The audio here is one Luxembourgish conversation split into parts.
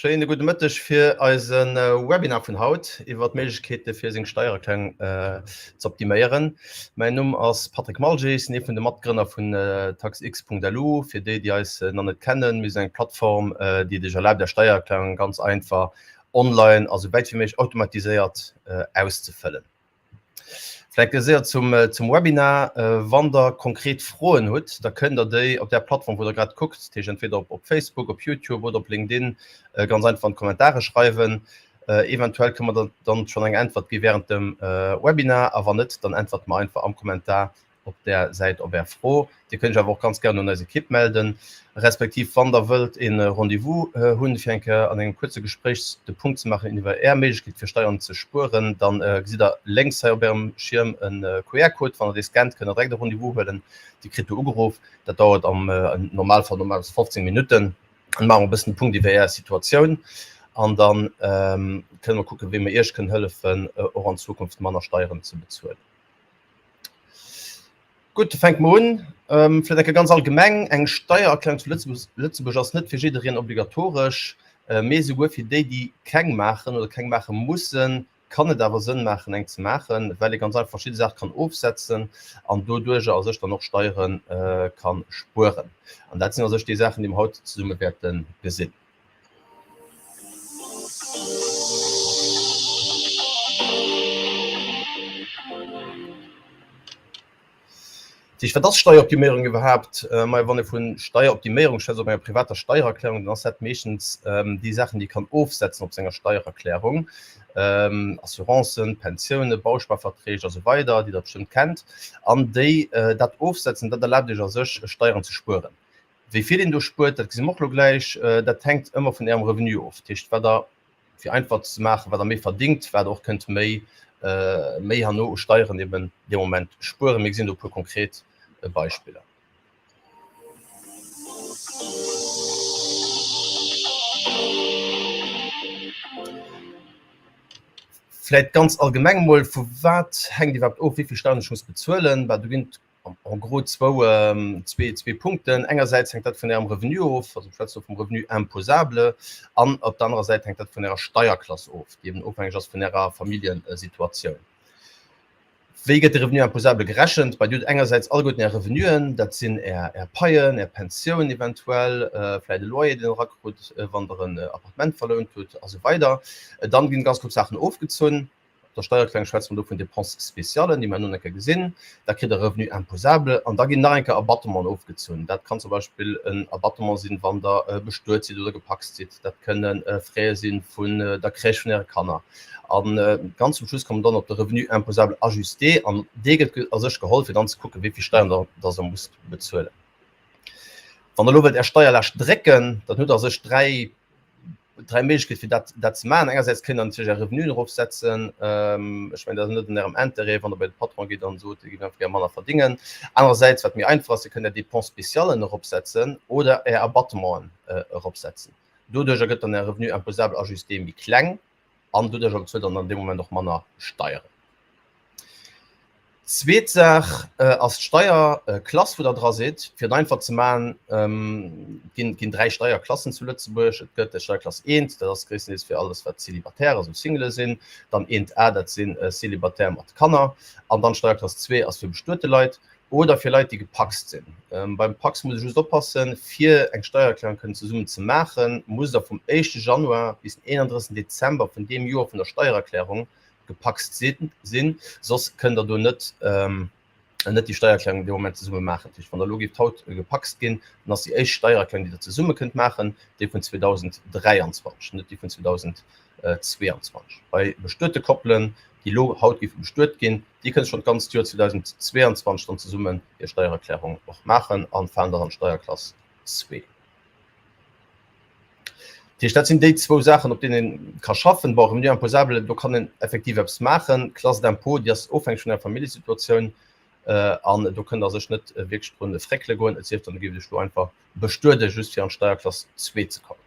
Schéine gudde Mëtteg fir eise Webinar vun haut iwwer d'Méiglechkeete fir seng Steiererklärung ze optiméieren. Mäin Numm ass Patrick Malgé, ech sinn ee vun de Matgrënner vun taxx.lu. Fir déi, déi eis nach net kennen, mir sinn eng Plattform, déi et iech erlaabt, är Steiererklärung ganz einfach online a sou wäit wéi méiglech automatiséiert auszefëllen. Vläicht ganz séier zum, zum Webinar. Wann der konkret Froen hutt, da kënnt der déi op där Plattform, wou der grad kuckt, dat heescht entweder op, op Facebook, op YouTube oder op LinkedIn, ganz einfach an d'Kommentare schreiwen. Eventuell kënne mer der dann schonn eng Äntwert gi während dem Webinar a wann net, dann äntwerte mer einfach am Kommentar op där Säit op Är Fro. Dir kënnt Iech awer och ganz gären un eis Ekipp melden, respektiv wann der wëllt e Rendez-vous hunn, fir eng Kéier an engem kuerze Gespréich de Punkt ze maachen iwwer Är Méiglechkeet fir Steieren ze spueren, dann gesitt der lénks hei op Ärem Schierm e QR-Code. Wann der dee scannt, kënnt der direkt e Rendez-vous huelen. Dir kritt do ugeruff. Dat dauert am Normalfall normalerweis 15 Minutten. Dann maache mer e bëssen de Punkt iwwer Är Situatioun an dann kënne mer kucken, wéi mer Iech kënnen hëllefen, och an Zukunft manner Steieren ze bezuelen. Gutt, fänke mer un. Vläicht eng Kéier ganz allgemeng, Eng Steiererklärung zu Lëtzebuerg ass net fir jiddereen obligatoresch, mee esouguer fir déi, déi keng maachen oder keng maache mussen, kann et awer Sënn maachen, eng ze maachen, well ee ganz einfach verschidde Saache kann ofsetzen an doduerjer a sech dann och Steiere ka spueren. An dat sinn a sech déi Saachen, déi mer haut zesumme wäerte gesinn. Sich wat ass Steieroptiméierung iwwerhaapt? Majo wann ee vu Steieroptiméierung schwätzt op enger privater Steiererklärung, dann ass dat meeschtens déi Saachen déi ee kann ofsetzen op senger Steiererklärung, Assurancen, Pensiounen, Bausparverträg a sou weider, déi der bestëmmt kennt. An déi dat ofsetzen, dat erlaabt iech a sech Steieren ze spueren. Wéi vill een do spuert, dat gesi mer och elo gläich, dat hänkt ëmmer vun Ärem Revenu of. Dat heescht, wat Der, fir einfach ze maachen, wat Der méi verdingt, wat Der och kënnt méi, méi herno u Steieren eben dee Moment spueren. Mir gesinn do e puer konkret Beispiller. Vläicht ganz allgemeng emol, Vu wat hänkt iwwerhaapt of, wéi vill Steieren ech muss bezuelen? Well do ginn et en gros zwou, zwee, zwee Punkten. Engersäits hänkt dat vun Ärem Revenu of, also ech schwätze do vum Revenu imposable, an op der anerer Säit hänkt dat vun Ärer Steierklass of, déi eben ofhängeg ass vun Ärer Familljesituatioun. Wéi gëtt de Revenu imposable gerechent? Bei Dir hutt engersäits alleguerten Är Revenuen, dat sinn Är, Är Paien, Är Pensioun eventuell, vläicht e Loyer, deen Der erakrut, wann Der en Appartement verlount hutt a sou weider. Dann ginn ganz grouss Saachen ofgezunn. Op der Steiererklärung schwätze mer do vun Dépenses spéciales, déi mer herno eng Kéier gesinn. Da kritt Der Revenu imposable an da ginn nach eng Kéier Abattementen ofgezunn. Dat kann zum Beispill en Abattement sinn, wann Der bestuet sidd oder gepacst sidd. Dat kënne Fraie si vun der Crèche vun Äre Kanner. A ganz zum Schluss kommt dann op de Revenu imposable ajusté an dee gëtt a sech geholl, fir dann ze kucken, wéi vill Steieren Der da musst bezuelen. Wann Der elo wëllt Är Steierlaascht drécken, dann hutt Der a sech 3 3 Méiglechkeete fir dat dat ze maachen. Engersäits kënnt Der natierlech Är Revenuen erofsetzen. Ech mengen, dat ass net an Ärem Interêt, wann Der bei de Patron gitt an sot, Dir gitt einfach gär manner verdéngen. Anerersäits, wat méi einfach ass, Dir kënnt Är Dépenses spécialen eropsetzen oder Är Abattementen eropsetzen. Doduercher gëtt dann Är Revenu imposable ajusté méi kleng an doduercher bezuelt Der dann an deem Moment och manner Steieren. Zweet Saach ass d'Steierklass, wou Der dra sidd. Fir et einfach ze maachen, et ginn 3 Steierklassen zu Lëtzebuerg. Et gëtt d'Steierklass 1, dat ass gréisstendeels fir alles, wat Célibataire, also Singele sinn. Dann 1 A, dat si Célibataire mat Kanner. An dann d'Steierklass 2 ass fir bestuete Leit. Oder fir Leit, déi gepacst sinn. Beim Pacs muss ee just oppassen, Fir eng Steiererklärung kënnen zesummen ze maachen, musst Der vum éischte Januar bis den 31 Dezember vun deem Joer vun der Steiererklärung gepacst sinn, soss kënnt Der do net net déi Steiererklärung dee Moment zesumme maachen. Dat heescht, wann Der elo géift haut gepacst ginn, dann ass déi éischt Steiererklärung, déi Der zesumme kënnt maachen, déi vun 2023, net déi vun 2022. Bei bestuete Koppelen, déi elo haut géife bestuet ginn, déi kënne schonn d'ganzt Joer 2022 dann zesummen hir Steiererklärung och maachen a falen dann an d'Steierklass 2. Dat heescht, dat sinn déi zwou Saachen, op deenen ee ka schaffen. Bon, Revenu imposable, do kann een effektiv eppes maachen. D'Classe d'impôt, déi ass ofhängeg vun der Familljesituatioun an do kënnt Der sech net wierklech drun fréckele goen, et sief dann, Der géift Iech do einfach bestueden, just fir an d'Steierklass 2 ze kommen.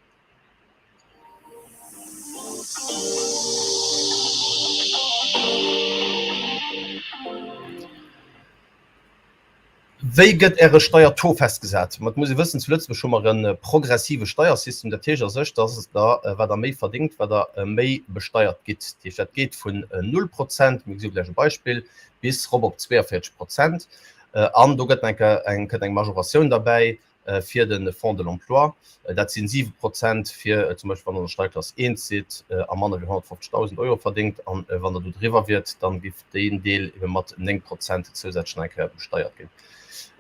Wéi gëtt Äre Steiertaux festgesat? Ma et muss ee wëssen, zu Lëtzebuerg hu mer e progressive Steiersystem. Dat heescht a sech, dass Der, wat Der méi verdéngt, wat Der méi besteiert gitt. Dat heescht, dat geet vun null Prozent, mir gesi gläich e Beispill, bis rop op 42 Prozent. An do gëtt eng eng kënnt eng Majoratioun derbäi fir de Fonds de l'emploi. Dat sinn 7 Prozent fir zum Beispill, wann Der an der Steierklass 1 sidd a manner wéi 150.000 Euro verdéngt. An wann Der do driwwer wiert, dann giff deen Deel ebe mat 9 Prozent zousätzlech nach eng Kéier besteiert ginn.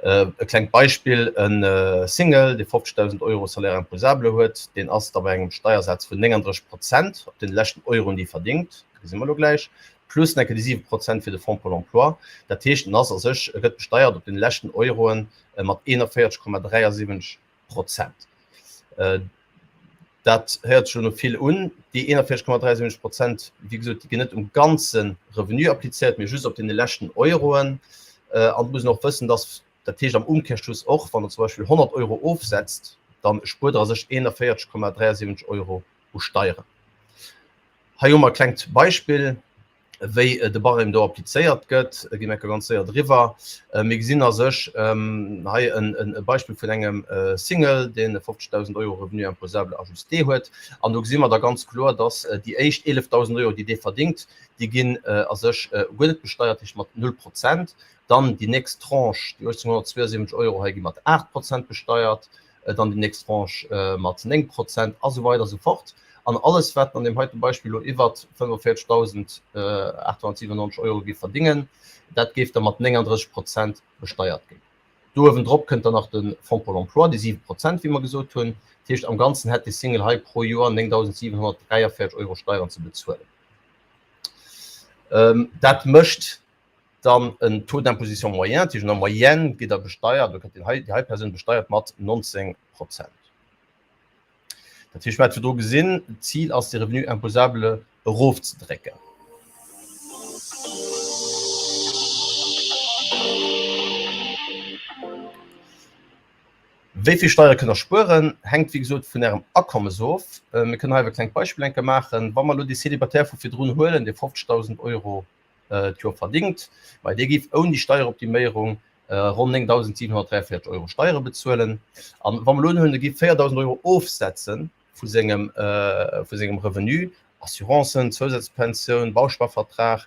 E klengt Beispill, E Single, dee 50.000 Euro Salaire imposable huet, deen ass da bei engem Steiersaz vun 39 Prozent op den leschten Euroen, déi e verdéngt, dat gesi mer elo gläich, plus nach eng Kéier déi 7 Prozent fir de Fonds Pôle emploi. Dat heescht, en ass a sech, e gëtt besteiert op den leschten Euroen mat 41,73 Prozent. Dat héiert sech elo no vill un. Déi 41,73 Prozent, wéi gesot, déi ginn net um ganze Revenu applizéiert, mee just op deene leschten Euroen. An et muss een och wëssen, dass, dat heescht am Umkehrschluss och, wann Der zum Beispill 100 Euro ofsetzt, da spuert Der a sech 41,73 Euro u Steieren. Hei hu mer e klengt Beispill. wéi de Barème do applizéiert gëtt, gi mir ganz séier driwwer. Mir gesinn a sech hei e Beispill vun engem Single, deen 50.000 Euro Revenu imposable ajusté huet. An do gesi mer da ganz kloer, dass déi éischt 11.000 Euro, déi dee verdéngt, déi ginn a sech guer net besteiert, dat heescht mat null Prozent. Dann déi nächst Tranche, déi 1.872 Euro hei, gi mat 8 Prozent besteiert. dann déi nächst Tranche mat 9 Prozent a sou weider a sou fort. An alles, wat an deem heite Beispill elo iwwert 45.897 Euro géif verdingen, dat géif da mat 39 Prozent besteiert ginn. Do uewendrop kënnt dann nach de Fonds Pôle emploi, déi 7 Prozent, wéi mer gesot hunn. Dat heescht, am Ganzen hätt dee Single hei pro Joer 9.743 Euro Steieren ze bezuelen. Dat mécht Dann en Taux d'imposition moyen, dat heescht an der Moyenne gitt Der besteiert, oder gëtt déi hei Persoun besteiert mat 19 Prozent. Dat heescht, mir hate virdru gesinn, d'Zil ass, de Revenu imposable erofzedrécken. Wéi vill Steiere kënnt Der spueren, hänkt wéi gesot vun Ärem Akommes of. Mir kënnen hei awer e klengt Beispill eng Kéier maachen. Wa mer elo dee Célibataire vu virdrun huelen, dee 50.000 Euro d'Joer verdingt, ma dee géif ouni Steieroptiméierung ronn 9.743 Euro Steiere bezuelen. An wa mer elo unhuelen, e géif 4.000 Euro ofsetze vu sengem, vu sengem Revenu, Assurancen, Zousazpensioun, Bausparvertrag,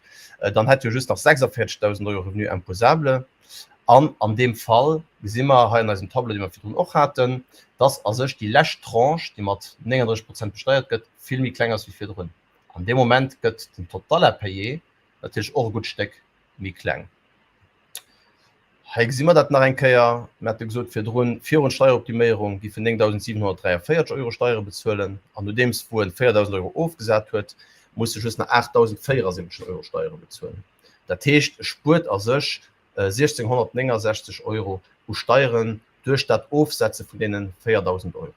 dann hätt e jo just nach 46.000 Euro Revenu imposable. An an deem Fall gesi mer hei an eisem Tableau, dee mer virdrun och haten, dass a sech déi lescht Tranche, déi mat 39 Prozent besteiert gëtt, vill méi kleng ass wéi virdrun. An deem Moment gëtt den Total à payer natierlech och e gutt Stéck méi kleng. Hei gesi mer dat nach eng Kéier. Mir hate gesot virdrun, virun d'Steieroptiméierung géif en 9.743 Euro Steiere bezuelen an nodeems wou en 4.000 Euro ofgesat huet, muss e just nach 8.074 Euro Steiere bezuelen. Dat heescht, e spuert a sech 1.669 Euro u Steieren duerch dat Ofsetze vun deene 4.000 Euro.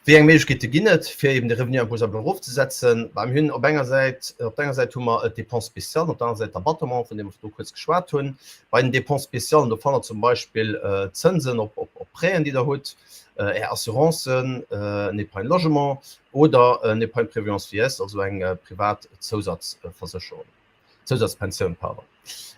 Wéi eng Méiglechkeete ginn et, fir eben de Revenu imposable erofzesetzen? Bah, mir hunn op enger Säit, op der enger Säit hu mer d'Dépenses spéciales, op der anerer Säit d'Abattement, vun deem mer virdru kuerz geschwat hunn. Bei den Dépenses spéciales, do fannt Der zum Beispill d'Zënsen op Prêten, déi Der hutt, Är Assurancen, en Épargne logement oder en Épargne prévoyance vieillesse, also eng privat Zousatzversécherung, Zousazpensioun, pardon.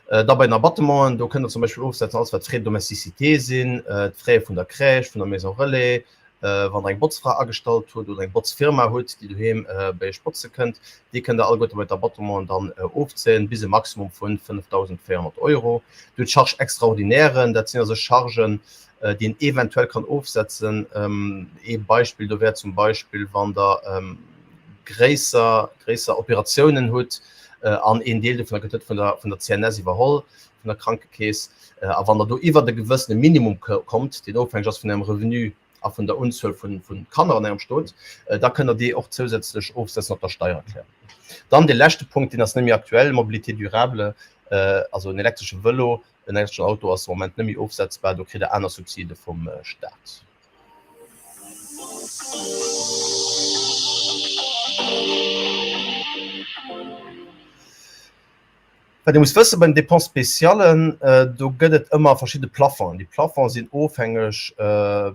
Da bei den Abattementen, do kënnt Der zum Beispill ofsetzen alles wat Frais de domesticité sinn, d'Fraie vun der Crèche, vun der Maison relais. Wann der eng Botzfra agestallt hutt oder eng Botzfirma hutt, déi doheem bei iech botze kënnt, déi kënnt der alleguerte bei d'Abattementen dann ofzéien, bis e Maximum vu 5.400 Euro. Dir hutt Charges extraordinairen, dat sinn also Chargen, déi een eventuell kann ofsetzen. Ee Beispill do wär zum Beispill, wann der gréisser, gréisser Operatiounen hutt an een Deel dovunner gëtt net vun der, vun der CNS iwwerholl, vun der Krankekeess, a wann der do iwwert e gewëssene Minimum kommt, deen ofhängeg ass vun Ärem Revenu a vun der Unzuel vu Kanner an Ärem Stot, da kënnt Der déi och zousätzlech ofsetzen op der Steiererklärung. Dann dee leschte Punkt, deen ass net méi aktuell, Mobilité durable, also en elektresche Vëlo, en elektreschen Auto ass am Moment net méi ofsetzbar, do kritt Der aner Subside vum Stat. Wat ee muss wëssen, bei den Dépenses spéciales, do gëtt et ëmmer verschidde Plafongen. Déi Plafonge sinn ofhängeg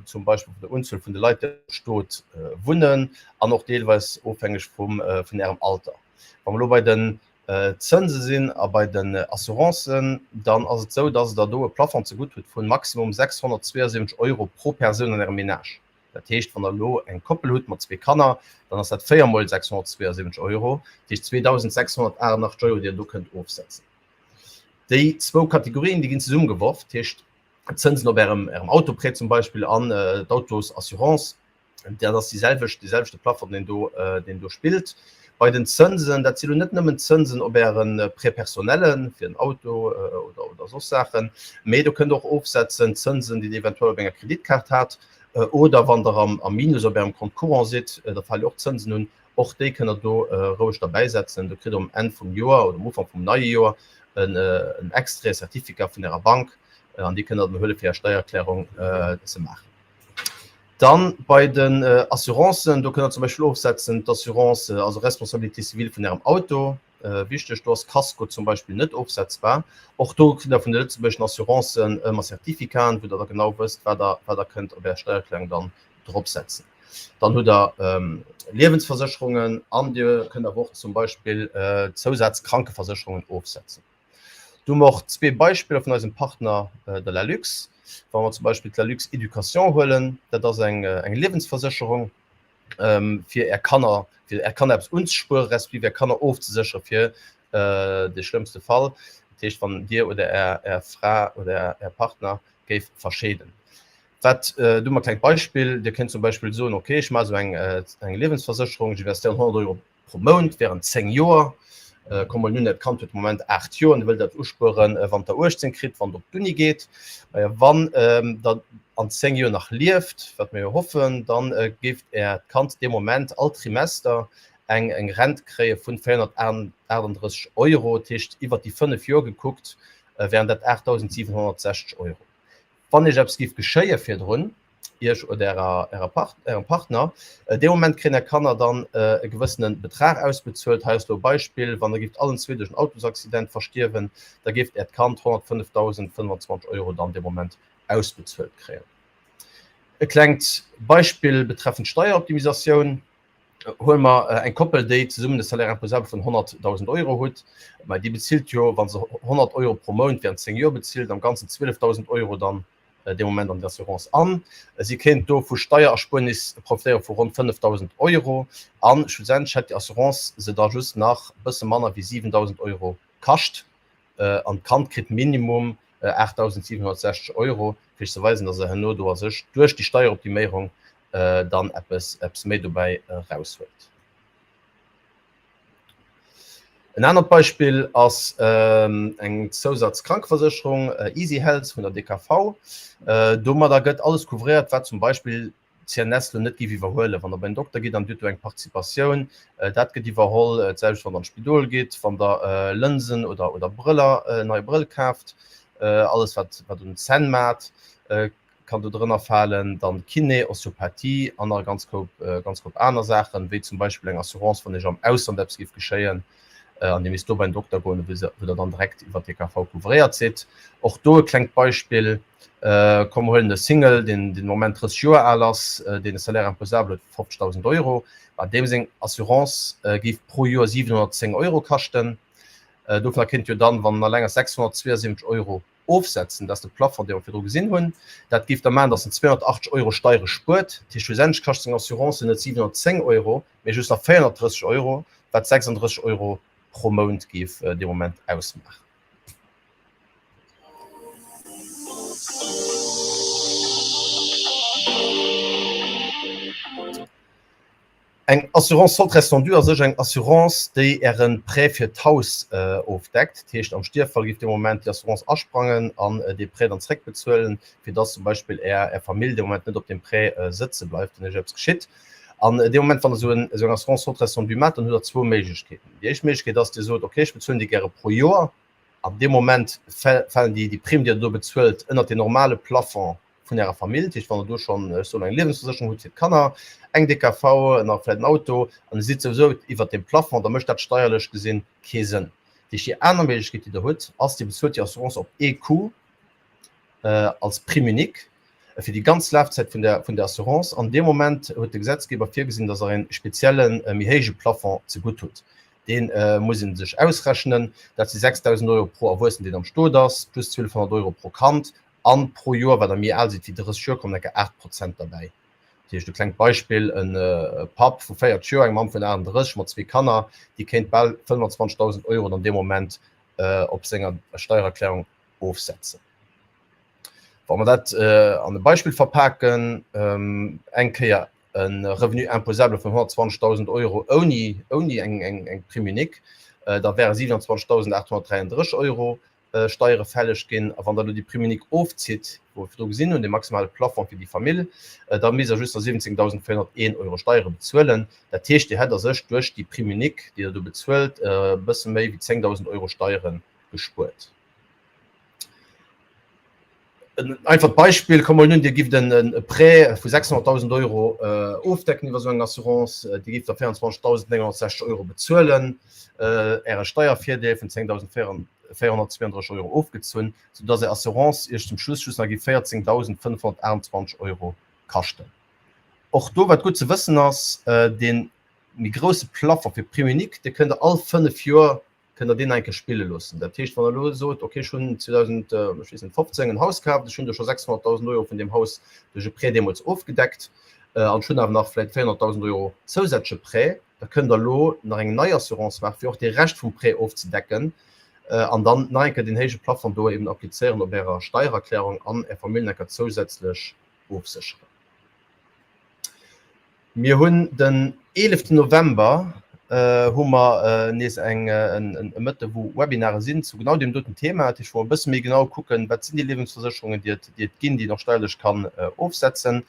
zum Beispill vun der Unzuel vun de Leit, déi am Stot wunnen an och deelweis ofhängeg vum, vun Ärem Alter. Wa mer elo bei den Zënse sinn a bei den Assurancen, dann ass et esou, dass Der do e Plafond zegutt hutt vu maximum 672 Euro pro Persoun an Ärem Ménage. Dat heescht, wann Der elo eng Koppel hutt mat zwee Kanner, dann ass dat 4 mol 672 Euro, dat heescht 2.688 Euro, déi Der do kënnt ofsetzen. Déi zwou Kategorien, déi ginn zesummegeworf, dat heescht d'Zënsen op Ärem, Ärem Autoprêt zum Beispill an d'Autosassurance, dat ass déi selwecht, dee selwechte Plafond, deen do, deen do spillt. Bei den Zënsen, dat si lo net nëmmen d'Zënsen op Äre Prêt personnel fir en Auto oder, oder soss Saachen, mee do kënnt Der och ofsetzen d'Zënsen, déi Der eventuell op enger Kreditkaart hat, Oder wann der am Minus op Ärem Compte courant sidd, da fale jo och Zënsen un. Och déi kënnt der do roueg derbäisetzen. Do kritt der um Enn vum Joer oder um Ufank vum neie Joer en Extrait, e Certificat vun Ärer Bank an dee kënnt der dann huele fir Är Steiererklärung ze maachen. Dann bei den Assurancen, do kënnt der zum Beispill ofsetzen d'Assurance, also Responsabilité civile vun Ärem Auto. Wichteg, do ass Kasko zum Beispill net ofsetzbar. Och do kritt der vun de lëtzebuergeschen Assurancen ëmmer Certificaten, wou der da genau wësst, wat der, wat der kënnt op Är Steiererklärung dann dropsetzen. Dann hutt der Liewensversécherungen an Dir kënnt awer och zum Beispill Zousazkrankeversécherungen ofsetzen. Do hu mer och zwee Beispiller vun eisem Partner, der Lalux. Wa mer zum Beispill d'Lalux Education huelen, dat ass eng Liewensversécherung. fir är Kanner, fir är Kanner eppes unzespueren, respektiv är Kanner ofzeséchere fir de schlëmmste Fall, dat heescht wann Dir oder är är Fra oder är Partner géif verscheeden. Wat do mer klengt Beispill, Dir kënnt zum Beispill soen, okay ech maache sou eng eng Liewensversécherung, ech investéieren 100 Euro pro Mount während 10 Joer. Komm mol un, Äert Kand huet de Moment 8 Joer an Dir wëllt eppes uspueren, wann et der 18 kritt, wann et op d'Uni geet. Majo, wann Der an 10 Joer nach lieft, wat mir jo hoffen, da géif Äert Kand dee Moment all Trimester eng eng Rent kréie vun 438 Euro. Dat heescht, iwwert déi 5 Joer gekuckt, wären dat 8.760 Euro. Wann Iech eppes géif geschéie virdrun, Iech oder ärer Ärem Partner, dee Moment kréien Är Kanner dann e gewëssene Betrag ausbezuelt. Hei ass elo e Beispill, Wann Der géift allen zwee duerch en Autosaccident verstierwen, da géift Äert Kand 105.025 Euro dann dee Moment ausbezuelt kréien. E klengt Beispill betreffend Steieroptimisatioun. Huele mer eng Koppel, déi zesummen e Salaire imposable vun 100.000 Euro hutt, mä déi bezilt jo, wa se 100 Euro pro Mount während 10 Joer bezilt, am Ganzen 12.000 Euro dann dee Moment an déi Assurance an. Si kéint do vu Steiererspuernis profitéiere vu ronn 5.000 Euro a schlussendlech hätt déi Assurance se da just nach e bësse manner wéi 7.000 Euro kascht an d'Kand kritt minimum 8.760 Euro, fir ze weisen, datt se herno do a sech duerch déi Steieroptiméierung dann eppes eppes méi dobäi eraushuelt. En anert Beispill ass eng Zousazkrankeversécherung, Easy Health vun der DKV. Domadder gëtt alles couvréiert, wat zum Beispill d'CNS lo net géif iwwerhuelen. Wann Der bei den Dokter gitt an Dir hutt do eng Participatioun, dat gëtt iwwerholl. D'selwecht wann Der an d'Spidol gitt, wann Der Lënsen oder oder Brëller, en neie Brëll kaaft, alles wat wat un Zänn mat kann do drënner falen, dann Kiné, Osteopathie an nach e ganz Koup, ganz Koup aner Saachen, wéi zum Beispill eng Assurance, wann Iech am Ausland eppes géif geschéien an Dir misst do bei den Dokter goen, wou Der dann direkt iwwer d'DKV couvréiert sidd. Och do e klengt Beispill, Komm mer huelen e Single, deen den Moment 30 Joer al ass, deen e Salaire imposable huet vu 50.000 Euro, bah deem seng Assurance géif pro Joer 710 Euro kaschten. Dovunner kéint jo dann, wann en alleng ass, 672 Euro ofsetzen. Dat ass de Plafond, dee mer virdru gesinn hunn. Dat géif da maachen, datt en 280 Euro Steiere spuert. Dat heescht, schlussendlech kascht seng Assurance net 710 Euro, mee just nach 430 Euro, wat 36 Euro pro Mount géif dee Moment ausmaachen. Eng Assurance solde restant dû ass sech eng Assurance, déi Äre Prêt fir d'Haus ofdeckt. Dat heescht, am Stierffall géif dee Moment déi Assurance asprangen an dee Prêt dann zréckbezuelen, fir dass zum Beispill Är Är Famill dee Moment net op deem Prêt sëtze bleift, wann Iech eppes geschitt. An dee Moment, wann Der esou eng Assurance solde restant dû maacht, dann hutt Der zwou Méiglechkeeten. Déi éischt Méiglechkeet ass, Dir sot, okay, ech bezuelen déi gäre pro Joer. An deem Moment falen déi Prime, déi Der do bezuelt, ënnert deen normale Plafond vun Ärer Famill, dat heescht, wann Der do schonn, ech soen, eng Liewensversécherung hutt fir d'Kanner, eng DKV, nach vläicht en Auto, an Dir sidd souwisou iwwert deem Plafond, da mécht dat steierlech gesinn kee Sënn. Dat heescht, déi aner Méiglechkeet, déi Der hutt, ass, Dir bezuelt déi Assurance op ee Coup als Prime unique fir déi ganz Lafzäit vun der, vun der Assurance. An deem Moment huet de Gesetzgeber virgesinn, dass Der e speziellen, méi héije Plafond zegutt hutt. Dee muss ee sech ausrechnen. Dat si 6.000 Euro pro Erwuessen, deen am Stot ass, plus 1.200 Euro pro Kand. An pro Joer, wat der méi al sidd wéi 30 Joer, kommen enker 8 Prozent derbäi. Dat heescht, e klengt Beispill, e Papp vu 40 Joer, eng Mamm vun 38 mat zwee Kanner, déi kéint bal 25.000 Euro dann dee Moment op senger Steiererklärung ofsetzen. Wa mer dat an e Beispill verpaken, eng Kéier e Revenu imposable vun 120.000 Euro ouni ouni eng eng Prime unique, da wäre 27.833 Euro Steiere fälleg ginn. A wann Der elo déi Prime unique ofzitt, wou mer virdru gesinn hunn, dee maximale Plafond fir déi Famill, da misst Der just nach 17.401 Euro Steiere bezuelen. Dat heescht, Dir hätt a sech duerch déi Prime unique, déi Der do bezuelt, e bësse méi wéi 10.000 Euro Steiere gespuert. En einfacht Beispill, Kommt mol un, Dir gifft e Prêt vu 600.000 Euro ofdecken iwwer esou eng Assurance. Dir gifft da 24.960 Euro bezuelen, Äre Steiervirdeel vun 10.432 Euro ofgezunn, soudass Är Assurance Iech zum Schluss just nach géif 14.528 Euro kaschten. Och do, wat gutt ze wëssen ass, Dee méi grousse Plafond fir d'Prime unique, dee kënnt Der all 5 Joer kënnt Der deen eng Kéier spille loossen. Dat heescht, wann Der elo sot, okay, ech hunn 2015 en Haus kaaft, ech hunn do scho 600.000 Euro vun deem Haus duerch e Prêt deemools ofgedeckt an ech hunn awer nach vläicht 400.000 Euro zousätzleche Prêt, da kënnt Der elo nach eng nei Assurance maachen, fir och dee Rescht vum Prêt ofzedecken an dann nach eng Kéier deen héije Plafond do eben applizéieren op Ärer Steiererklärung an Är Famill eng Kéier zousätzlech ofsécheren. Mir hunn den 11 November hu mer nees eng e Mëtte wou Webinare sinn zu genau deem doten Thema. Dat heescht wou mer e bësse méi genau kucken, wat sinn déi Liewensversécherungen déi et déi et ginn, déi een och steierlech kann ofsetzen.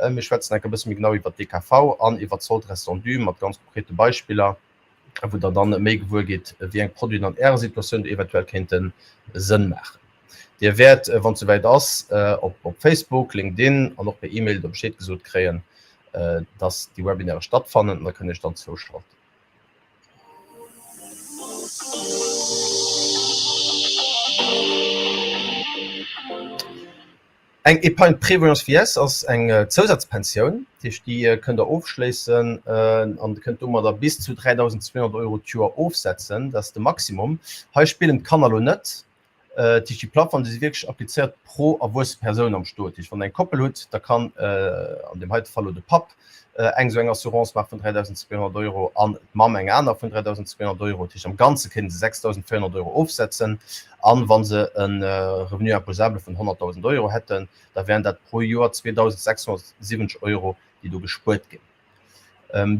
Mir schwätzen enk e bësse méi genau iwwert d'DKV an iwwert d'Solde restant dû mat ganz konkrete Beispiller. wou der dann méi gewuer gitt, wéi eng Produiten an Ärer Situatioun do eventuell kéinte Sënn maachen. Dir wäert, wann et souwäit ass, op Facebook, LinkedIn an och per E-Mail do Bescheed gesot kréien, dass déi Webinaire stattfannen an da kënnt Dir Iech dann zouschalten. Eng Épargne prévoyance vieillesse ass eng Zousazpensioun, dat heescht déi kënnt Der ofschléissen an kënnt domadder bis zu 3.200 Euro d'Joer ofsetzen. Dat ass de Maximum. Hei spillen d'Kanner elo net. Dat heescht déi Plafongen, déi si wierklech applizéiert pro erwuesse Persoun am Stot. Dat heescht wann Der eng Koppel hutt, da kann an deem heite Fall elo de Papp eng esou eng Assurance maache vun 3.200 Euro an d'Mamm eng aner vun 3.200 Euro. Dat heescht am Ganze kéinte se 6.400 Euro ofsetzen. An wa se e Revenu imposable vun 100.000 Euro hätten, da wären dat pro Joer 2.670 Euro, déi do gespuert ginn.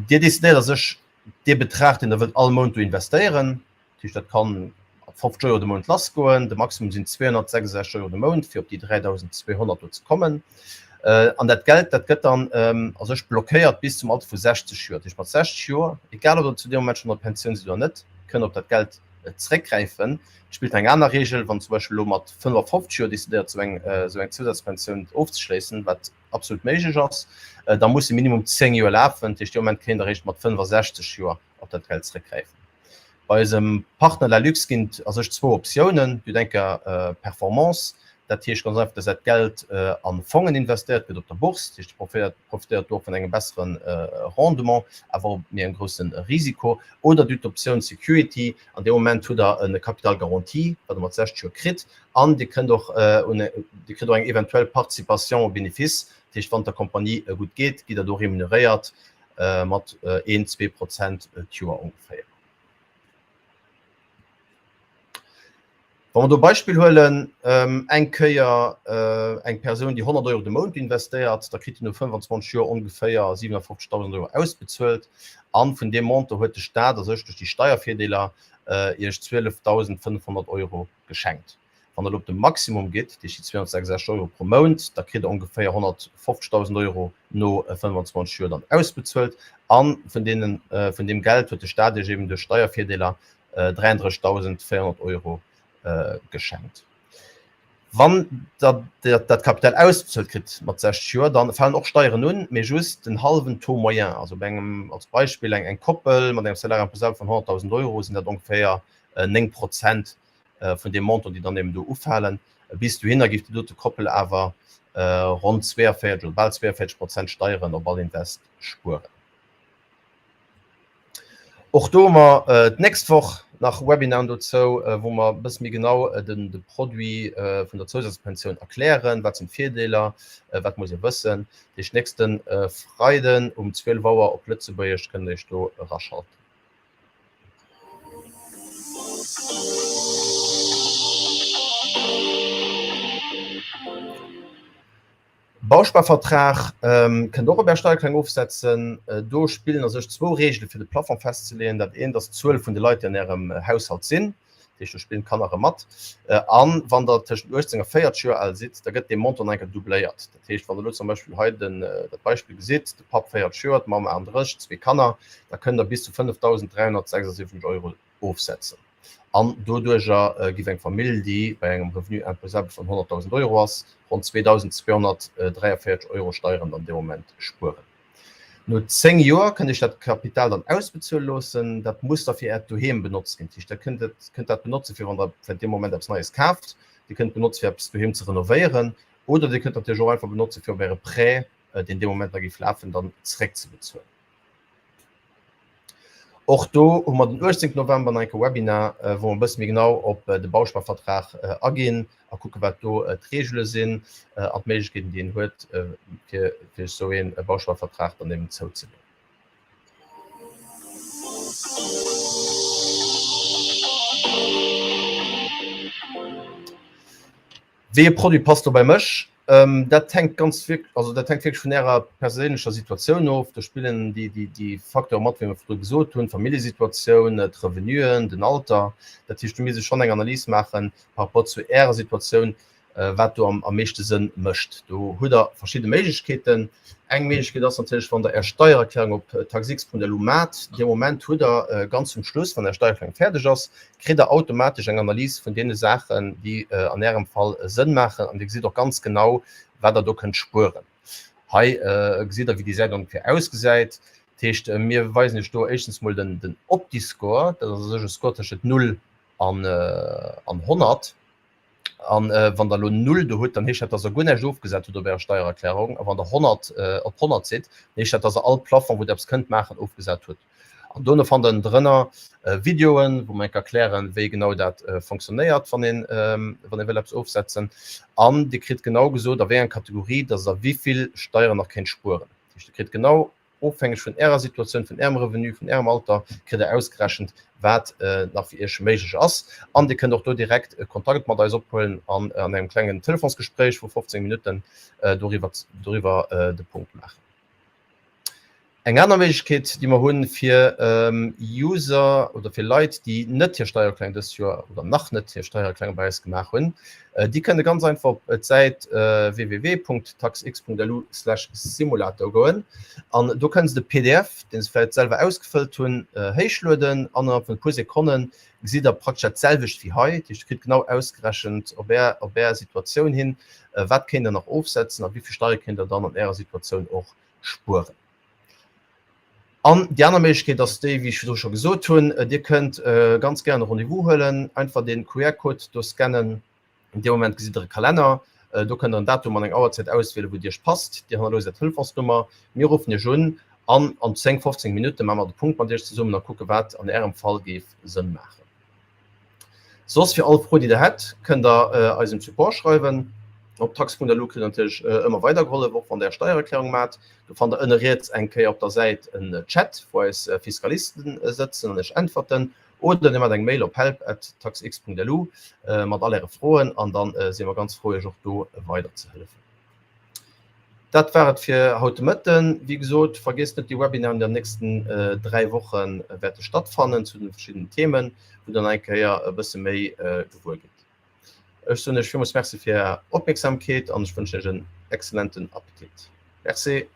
Dir decidéiert a sech dee Betrag, deen Der wëllt all Mount do investéieren. Dat heescht, dat kann ab 50 Euro de Mount lassgoen. De Maximum sinn 266 Euro de Mount, fir op déi 3.200 do ze kommen. An dat Geld, dat gëtt dann a sech blockéiert bis zum Alter vu 60 Joer. Dat heescht, mat 60 Joer, egal ob Der zu deem Moment schonn an der Pensioun sidd oder net, kënnt Der op dat Geld zeréckgräifen. Et spillt eng aner Reegel, wann zum Beispill elo mat 55 Joer decidéiert, esou eng esou eng Zousazpensioun ofzeschléissen, wat absolut méiglech ass, da muss se minimum 10 Joer lafen. Dat heescht, dee Moment kéint Der eréischt mat 65 Joer op dat Geld zeréckgräifen. Bei eisem Partner Lalux ginn et a sech zwou Optiounen. Dir hutt eng Kéier Performance. Dat heescht ganz einfach, dass dat Geld a Fongen investéiert gëtt op der Bourse. Dat heescht, Dir profitéiert do och vun engem bessere Rendement, awer och méi engem grousse Risiko. Oder Dir hutt d'Optioun Security. An deem Moment hutt Der e Capital garanti, wat Der mat 60 Joer kritt. An Dir kënnt och, Dir kritt och eng eventuell Participation au bénéfice. Dat heescht, wann et der Compagnie gutt geet, gitt Der do remuneréiert mat een, 2% d'Joer ongeféier. Wa mer do e Beispill huelen, eng Kéier eng Persoun, déi 100 Euro de Mount investéiert, da kritt déi no 25 Joer ongeféier 57.000 Euro ausbezuelt. A vun deem Montant huet de Staat a sech duerch déi Steiervirdeeler Iech 12.500 Euro geschenkt. Wann Der elo op de Maximum gitt, dat heescht déi 266 Euro pro Mount, da kritt Der ongeféier 150.000 Euro no 25 Joer dann ausbezuelt. A vun deem Geld huet de Staat Iech eben duerch Steiervirdeeler 33.400 Euro geschenkt. Wann Der dat Kapital ausbezuelt kritt mat 60 Joer, da falen och Steieren un, mee just den hallwen Taux moyen. Also bei engem, als Beispill, eng Koppel mat engem Salaire imposable vun 100.000 Euro sinn dat ongeféier 9 Prozent vun deem Montant, déi dann eben do ufalen. Bis dohinner géif déi dote Koppel awer ronn 42 oder bal 42 Prozent Steieren op all Invest spueren. Och do hu mer d'nächst Woch nach Webinaren dozou, wou mer e bësse méi genau de Produit vun der Zousazpensioun erklären. Wat sinn d'Virdeeler, wat muss ee wëssen? Dat heescht nächste Freiden um 12 Auer op Lëtzebuergesch kënnt der iech do eraschalten. Bausparvertrag kënnt och op Är Steiererklärung ofsetzen. Do spillen a sech zwou Reegele fir de Plafond festzeleeën. Dat eent ass d'Zuel vun de Leit, déi an Ärem Haushalt sinn, dat heescht do spillen d'Kanner erëm mat. A wann Der tëschent 18 a 40 Joer al sidd, da gëtt dee Montant nach eng Kéier doubléiert. Dat heescht, wann Der elo zum Beispill hei den, dat Beispill gesitt, de Papp 40 Joer, d'Mamm 38, zwee Kanner, da kënnt Der bis zu 5.376 Euro ofsetzen. An doduerjer giff eng Famill, déi bei engem Revenu imposable vun 100.000 Euro ass, ronn 2.243 Euro Steieren dann dee Moment spueren. No 10 Joer kënnt Iech dat Kapital dann ausbezuele loossen. Dat muss da fir Äert Doheem benotzt ginn. Dat heescht, Der kënnt et kënnt dat benotze fir wann Der vläicht dee Moment eppes Neies kaaft. Dir kënnt et benotze fir eppes doheem ze renovéieren oder Dir kënnt natierlech och einfach benotze fir op Äre Prêt, deen dee Moment da giff lafen, dann zeréckzebezuelen. Och do hu mer den 18 November nach eng Kéier Webinar, wou mer e bësse méi genau op de Bausparvertrag aginn a kucke wat do d'Reegele sinn an d'Méiglechkeeten, déi een huet, fir sech esou ee Bausparvertrag dann eben zouzeleeën. Wéi e Produit passt do bei mech? Dat hänkt ganz wirk also dat hänkt wierklech vun Ärer perséinlecher Situatioun of. Do spillen déi déi déi Facteure mat, wéi mer virdru gesot hunn, d'Familljesituatioun, d'Revenuen, den Alter. Dat heescht, do misst ee schonn eng Analys maachen par rapport zu Ärer Situatioun, wat do am am meeschte Sënn mécht. Do hutt Der verschidde Méiglechkeeten. Eng Méiglechkeet ass natierlech, wann Der Är Steiererklärung op taxx.lu maacht. Dee Moment hutt Der ganz zum Schluss, wann Är Steiererklärung fäerdeg ass, kritt der automatesch eng Analys vun deene Saachen, déi an Ärem Fall Sënn maachen an Dir gesitt och ganz genau, wat Der do kënnt spueren. Hei gesitt Der, wéi déi Säit ongeféier ausgesäit. Dat heescht, mir weisen Iech do éischtens mol den Opti-Score, dat ass u sech e Score tëschent 0 an 100. An wann Der elo 0 do hutt, dann heescht dat, dass Der guer näischt ofgesat hutt op Ärer Steiererklärung. A wann Der 100 op 100 sidd, dann heescht dat, dass Der all Plafond, wou Der eppes kënnt maachen, ofgesat hutt. An dono fannt Der ënnendrënner Videoen, wou mer enk erklären, wéi genau dat fonctionnéiert, wann een, wann ee wëll eppes ofsetzen. An Dir kritt genau gesot, a wéi enger Kategorie dass Der wéi vill Steieren nach kéint spueren. Dat heescht, Dir kritt genau, ofhängeg vun Ärer Situatioun, vun Ärem Revenu, vun Ärem Alter, kritt Der ausgerechent, wat nach fir Iech méiglech ass. An Dir kënnt och do direkt Kontakt mat eis ophuelen an an engem klengen Telefonsgespréich vu 15 Minutten doriwwer doriwwer de Punkt maachen. Eng aner Méiglechkeet, déi mer hunn, fir User oder fir Leit, déi net hir Steiererklärung dëst Joer oder nach net hir Steiererklärung bei eis gemaach hunn, déi kënne ganz einfach op d'Säit www.taxx.lu/simulator goen an do kënne se de pdf, dee se vläicht selwer ausgefëllt hunn, héichlueden an innerhalb vun e puer Sekonne gesitt Der praktesch dat selwecht wéi hei. Dat heescht, Dir kritt genau ausgerechent op Är, op Är Situatioun hin, wat kéint Der nach ofsetzen a wéi vill Steiere kéint Der dann an Ärer Situatioun och spueren. An déi aner Méiglechkeet ass déi, wéi ech virdru scho gesot hunn, Dir kënnt ganz gären e Rendez-vous huelen, einfach dee QR-Code do scannen. An deem Moment gesitt der e Kalenner. Do kënnt der en Datum an eng Auerzäit auswielen, wou et Iech passt. Dir hannerloosst Är Telefonsnummer. Mir ruffen Iech un an an 10, 15 Minutte maache mer de Punkt mat Iech zesummen a kucke wat an Ärem Fall géif Sënn maachen. Soss fir all Fro déi der hätt, kënnt der eisem Support schreiwen. Op tax.lu kritt der natierlech ëmmer weidergehollef, och wann der är Steiererklärung maacht. Do fannt der ënne riets eng Kéier op der Säit en Chat, wou eis Fiskalisten sëtzen an iech äntwerten. Oder dir maacht eng Mail op help at taxx.lu mat all äre Froen an dann si mer ganz frou iech och do weiderzehëllefen. Dat war et fir haut de Mëtten. Wéi gesot, vergiesst net déi Webinaren, déi an den nächsten 3 Woche wäerte stattfannen zu den verschiddenen Themen, wou der nach eng Kéier e bësse méi gewuer gitt. Ech soen Iech villmools Merci fir Är Opmierksamkeet an ech wënschen Iech en excellenten Appetit. Merci.